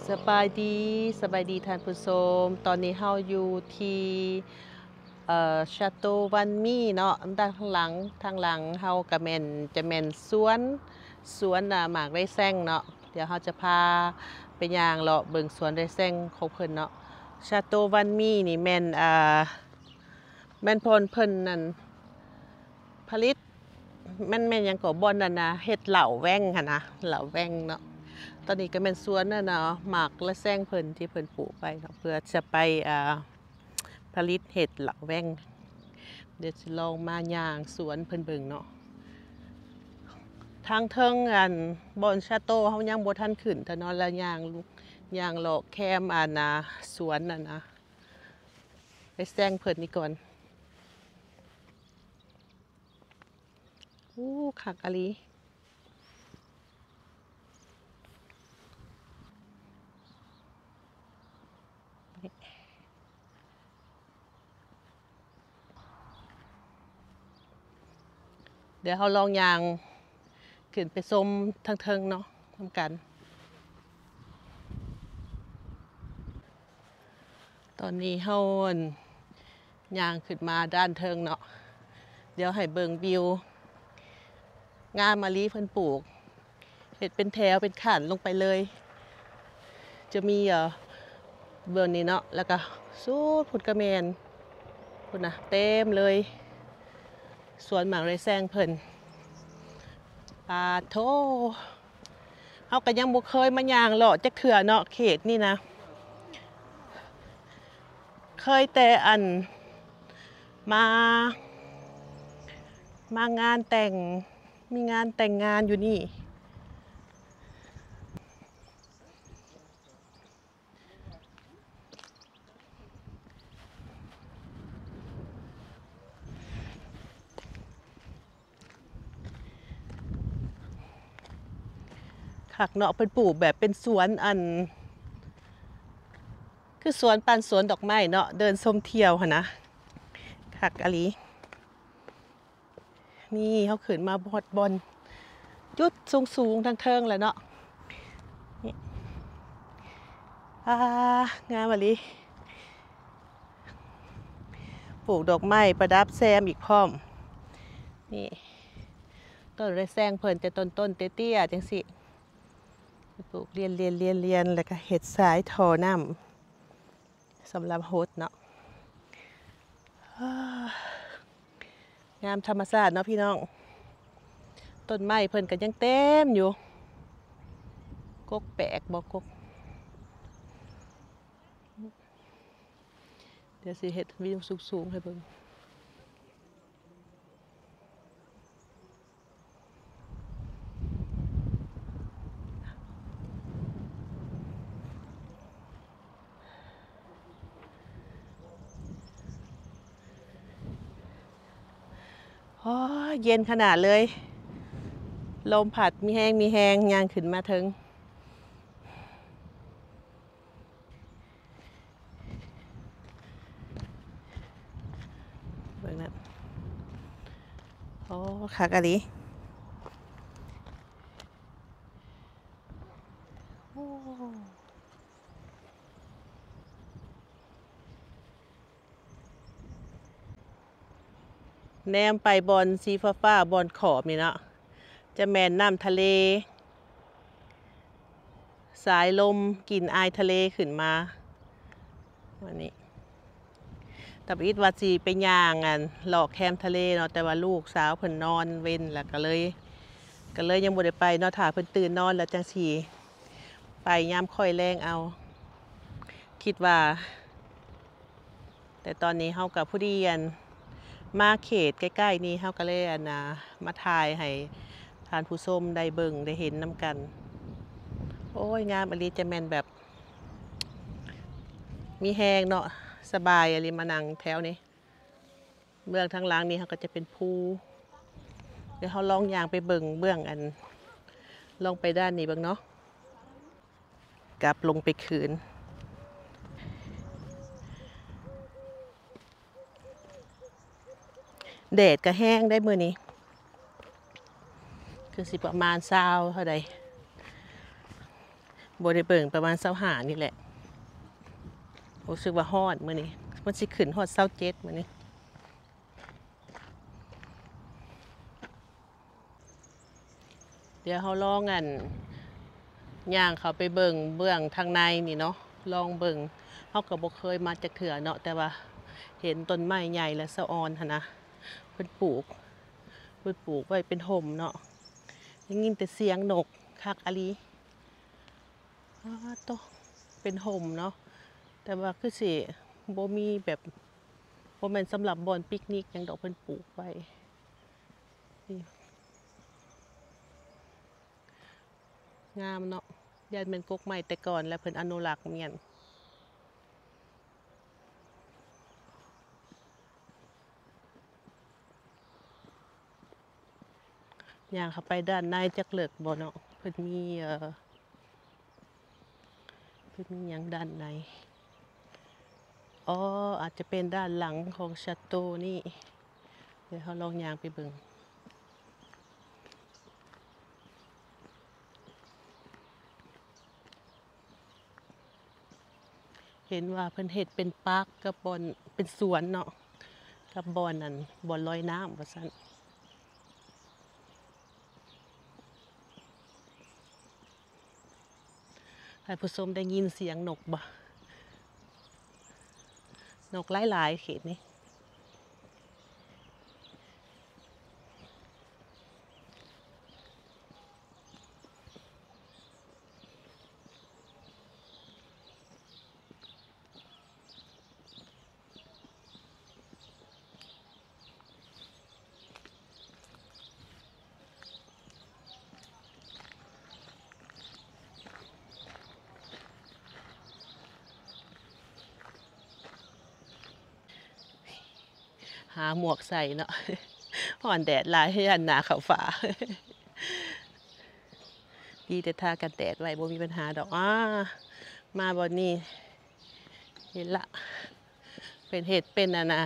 ສະບາຍດີ, ສະບາຍດີທ່ານຜູ້ຊົມ. ຕອນນີ້ເຮົາຢູ່ທີ່ ເອີ ຊາໂຕວັນມີເນາະ. ດ້ານຂ້າງຫຼັງ, ທາງຫຼັງເຮົາກະແມ່ນ ຈະແມ່ນສວນ, ສວນ ອາ ໝາກໄຣແຊງເນາະ. ດຽວເຮົາຈະພາໄປຍ່າງເລາະເບິ່ງສວນໄຣແຊງຂອງເພິ່ນເນາະ. ຊາໂຕວັນມີນີ້ແມ່ນ ອາ ແມ່ນບ່ອນເພິ່ນນັ້ນຜະລິດ ມັນແມ່ນຫຍັງກໍ ບ່ອນນັ້ນນະ ເຮັດເຫຼົ້າແວ່ງຫັ້ນນະ ເຫຼົ້າແວ່ງເນາະ. ຕອນນີ້ກໍແມ່ນສວນນັ້ນນະ ໝາກລະແຊງເພິ່ນທີ່ເພິ່ນປູກໄວ້ເນາະ ເພື່ອຈະໄປ ອ່າ ຜະລິດເຮັດເຫຼົ້າແວ່ງ. ດຽວຊິລອງມາຍ່າງສວນເພິ່ນເບິ່ງເນາະ. ທາງເທິງ ອັນ ບ່ອນຊາໂຕເຮົາຍັງບໍ່ທັນຂຶ້ນເທື່ອເນາະ ລະຍ່າງ ຍ່າງເລາະແຄມ ອັນນະ ສວນນັ້ນນະ ໄປແຊງເພິ່ນນີ້ກ່ອນ. ໂອ້ ຄັກອີ່ຫຼີ. ດຽວເຮົາລອງຍ່າງຂຶ້ນໄປຊົມທາງເທິງເນາະ ນຳກັນ. ຕອນນີ້ເຮົາ ອັນ ຍ່າງຂຶ້ນມາດ້ານເທິງເນາະ. ດຽວໃຫ້ເບິ່ງວິວ ງາມອີ່ຫຼີ ເພິ່ນປູກເຮັດເປັນແຖວເປັນຂັ້ນລົງໄປເລີຍ. ຈະມີ ເອີ ເບື້ອງນີ້ເນາະ ແລ້ວກະສຸດພຸ້ນກະແມ່ນ ພຸ້ນນະ ເຕັມເລີຍ ສວນໝາກໄຣແຊງເພິ່ນ. ປາໂທ້ ເຮົາກະຍັງບໍ່ເຄີຍມາຍ່າງເລາະຈັກເທື່ອເນາະ ເຂດນີ້ນະ. ເຄີຍແຕ່ ອັນ ມາ ມາງານແຕ່ງ ມີງານແຕ່ງງານຢູ່ນີ້. ຄັກເນາະ ເພິ່ນປູກແບບເປັນສວນ ອັນ ຄືສວນ ປານສວນດອກໄມ້ເນາະ ເດີນຊົມທ່ຽວຫັ້ນນະ ຄັກອີ່ຫຼີ. ນີ້ເຮົາຂຶ້ນມາຮອດບ່ອນຈຸດສູງໆທາງເທິງແລ້ວເນາະ. ນີ້ ອາ ງາມອີ່ຫຼີ ປູກດອກໄມ້ປະດັບແຊມອີກພ້ອມ. ນີ້ ຕົ້ນໄຣແຊງເພິ່ນຈະຕົ້ນໆເຕ້ຍໆ ຈັ່ງຊີ້ ປູກລຽນໆໆໆ ແລ້ວກະເຮັດສາຍທໍ່ນ້ຳ ສຳລັບຫົດເນາະ. ງາມທຳມະຊາດເນາະພີ່ນ້ອງ. ຕົ້ນໄມ້ເພິ່ນກະຍັງເຕັມຢູ່ ກົກແປກບໍ່ ກົກ ດຽວຊິເຮັດວິວສູງໆໃຫ້ເບິ່ງ. ໂອ້ຍ ເຢັນຂະໜາດເລີຍ ລົມພັດມີແຮງ ມີແຮງ ຍ່າງຂຶ້ນມາເທິງ. ເບິ່ງນັ້ນ ໂອ້ ຄັກອີ່ຫຼີ. ໂອ້ ແນມໄປບ່ອນສີຟ້າໆ ບ່ອນຂອບນີ້ເນາະ ຈະແມ່ນນ້ຳທະເລ ສາຍລົມກິ່ນອາຍທະເລຂຶ້ນມາ ອັນນີ້ ຕຳອິດວ່າຊິໄປຍ່າງ ອັນ ເລາະແຄມທະເລເນາະ ແຕ່ວ່າລູກສາວເພິ່ນນອນເວັນ ແລ້ວກະເລີຍ ກະເລີຍຍັງບໍ່ໄດ້ໄປເນາະ ຖ້າເພິ່ນຕື່ນນອນແລ້ວຈັ່ງຊິໄປຍາມຄ່ອຍແລງເອົາ ຄິດວ່າ. ແຕ່ຕອນນີ້ເຮົາກະພໍດີ ອັນ ມາເຂດໃກ້ໆນີ້ ເຮົາກະເລີຍ ອັນນາ ມາຖ່າຍໃຫ້ທ່ານຜູ້ຊົມໄດ້ເບິ່ງໄດ້ເຫັນນຳກັນ. ໂອ້ຍ ງາມອີ່ຫຼີ ຈະແມ່ນແບບມີແຮງເນາະ ສະບາຍອີ່ຫຼີມານັ່ງແຖວນີ້. ເບື້ອງທາງຫຼັງນີ້ເຮົາກະຈະເປັນພູ ດຽວເຮົາລອງຍ່າງໄປເບິ່ງເບື້ອງ ອັນ ລອງໄປດ້ານນີ້ເບິ່ງເນາະ. ກັບລົງໄປຄືນ. ແດດກະແຮງໄດ໋ມື້ນີ້ ຄືຊິປະມານຊາວເທົ່າໃດ. ບໍ່ໄດ້ເບິ່ງປະມານຊາວຫ້ານີ້ແຫຼະ. ຮູ້ສຶກວ່າຮ້ອນມື້ນີ້ ມັນຊິຂຶ້ນຮອດຊາວເຈັດມື້ນີ້. ດຽວເຮົາລອງ ອັນ ຍ່າງເຂົ້າໄປເບິ່ງເບື້ອງທາງໃນນີ້ເນາະ ລອງເບິ່ງ. ເຮົາກໍບໍ່ເຄີຍມາຈັກເທື່ອເນາະ ແຕ່ວ່າເຫັນຕົ້ນໄມ້ໃຫຍ່ ແລະ ສະອອນຫັ້ນນະ ເພິ່ນປູກ ເພິ່ນປູກໄວ້ເປັນຮົ່ມເນາະ. ໄດ້ຍິນແຕ່ສຽງນົກ ຄັກອີ່ຫຼີ. ອ້າໂຕ ເປັນຮົ່ມເນາະ ແຕ່ວ່າຄືຊິບໍ່ມີແບບ ບໍ່ແມ່ນສຳລັບບ່ອນປິກນິກຫຍັງດອກ ເພິ່ນປູກໄວ້. ນີ້ ງາມເນາະ ຢ້ານແມ່ນກົກໄມ້ແຕ່ກ່ອນ ແລ້ວເພິ່ນອະນຸລັກແມ່ນ. ຍ່າງເຂົ້າໄປດ້ານໃນຈັກເລິກບໍ່ເນາະ ເພິ່ນມີ ເອີ ເພິ່ນມີຫຍັງດ້ານໃນ. ອໍ ອາດຈະເປັນດ້ານຫຼັງຂອງຊາໂຕນີ້. ດຽວເຮົາລອງຍ່າງໄປເບິ່ງ. ເຫັນວ່າເພິ່ນເຮັດເປັນປາກກັບບ່ອນ ເປັນສວນເນາະ ກັບບ່ອນນັ້ນ ບ່ອນລອຍນ້ຳວ່າຊັ້ນ. ທ່ານຜູ້ຊົມໄດ້ຍິນສຽງນົກບໍ່? ນົກຫຼາຍໆເຂດນີ້. ຫາໝວກໃສ່ເນາະ ຮ້ອນແດດຫຼາຍ ຢ້ານໜ້າເຂົ້າຝາ. ດີແຕ່ທາກັນແດດໄວ້ ບໍ່ມີບັນຫາດອກ. ອາ ມາບ່ອນນີ້ ເຫັນລະ ເພິ່ນເຮັດເປັນ ອັນນ່າ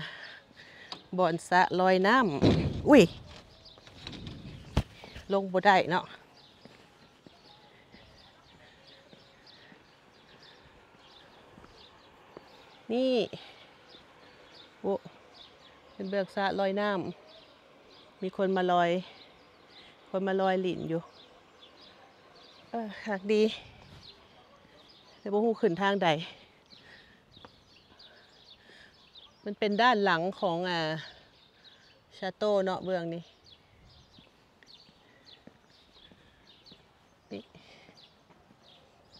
ບ່ອນສະລອຍນ້ຳ. ອຸ້ຍ ລົງບໍ່ໄດ້ເນາະ. ນີ້ ໂອ້ ເປັນເບື້ອງສະລອຍນ້ຳ ມີຄົນມາລອຍ ຄົນມາລອຍຫຼິ້ນຢູ່. ເອີ ຄັກດີ ແຕ່ບໍ່ຮູ້ຂຶ້ນທາງໃດ. ມັນເປັນດ້ານຫຼັງຂອງ ອາ ຊາໂຕເນາະ ເບື້ອງນີ້. ນີ້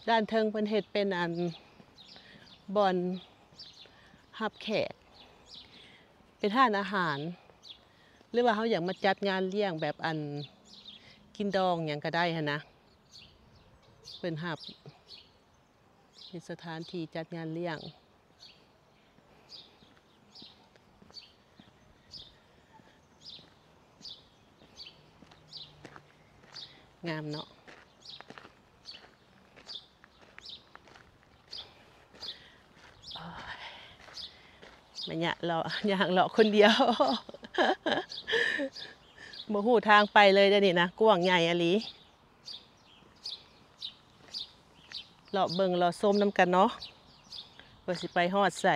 ດ້ານເທິງເພິ່ນເຮັດເປັນ ອັນ ບ່ອນຮັບແຂກ ເປັນຮ້ານອາຫານ ຫຼືວ່າເຮົາຢາກມາຈັດງານລ້ຽງແບບ ອັນ ກິນດອງຫຍັງກໍໄດ້ຫັ້ນນະ ເພິ່ນຮັບ ເປັນສະຖານທີ່ຈັດງານລ້ຽງ. ງາມເນາະ. ໂອ້ຍ ມາຍະເລາະ ຍ່າງເລາະຄົນດຽວ ບໍ່ຮູ້ທາງໄປເລີຍເດ້ນີ້ນະ ກວ້າງໃຫຍ່ອີ່ຫຼີ. ເລາະເບິ່ງເລາະຊົມນຳກັນເນາະ ວ່າຊິໄປຮອດໃສ.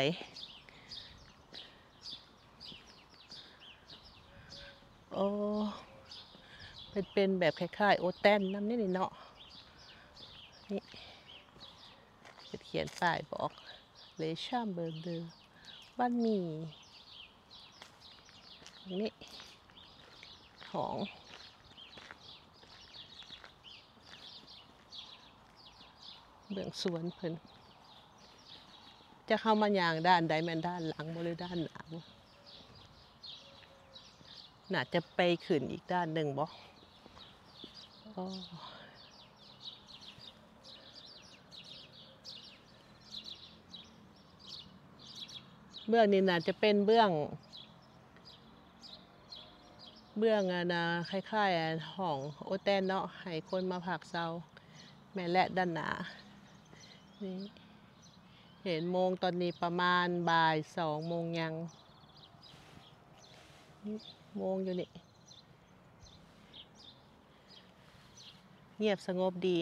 ໂອ້ ເປັນ ເປັນແບບຄ້າຍໆ ໂອແຕນນຳນີ້ເນາະ. ນີ້ ເພິ່ນຂຽນປ້າຍບອກ Les chambres de banh mi. ນີ້ ຂອງ ເບື້ອງສວນເພິ່ນ. ຈັກເຮົາມາຍ່າງດ້ານໃດ ແມ່ນດ້ານຫຼັງບໍ່ ຫຼືດ້ານໜ້າບໍ່? ໜ້າຈະໄປຂຶ້ນອີກດ້ານໜຶ່ງບໍ່? ອໍ ເບື້ອງນີ້ໜ້າຈະເປັນເບື້ອງ ເບື້ອງ ອັນນ່າ ຄ້າຍໆ ອັນ ຫ້ອງໂອແຕນເນາະ ໃຫ້ຄົນມາພັກເຊົາ. ແມ່ນແຫຼະ ດ້ານໜ້ານີ້ ເຫັນໂມງຕອນນີ້ປະມານບ່າຍສອງໂມງຍັງ ໂມງຢູ່ນີ້. ງຽບສະຫງົບດີ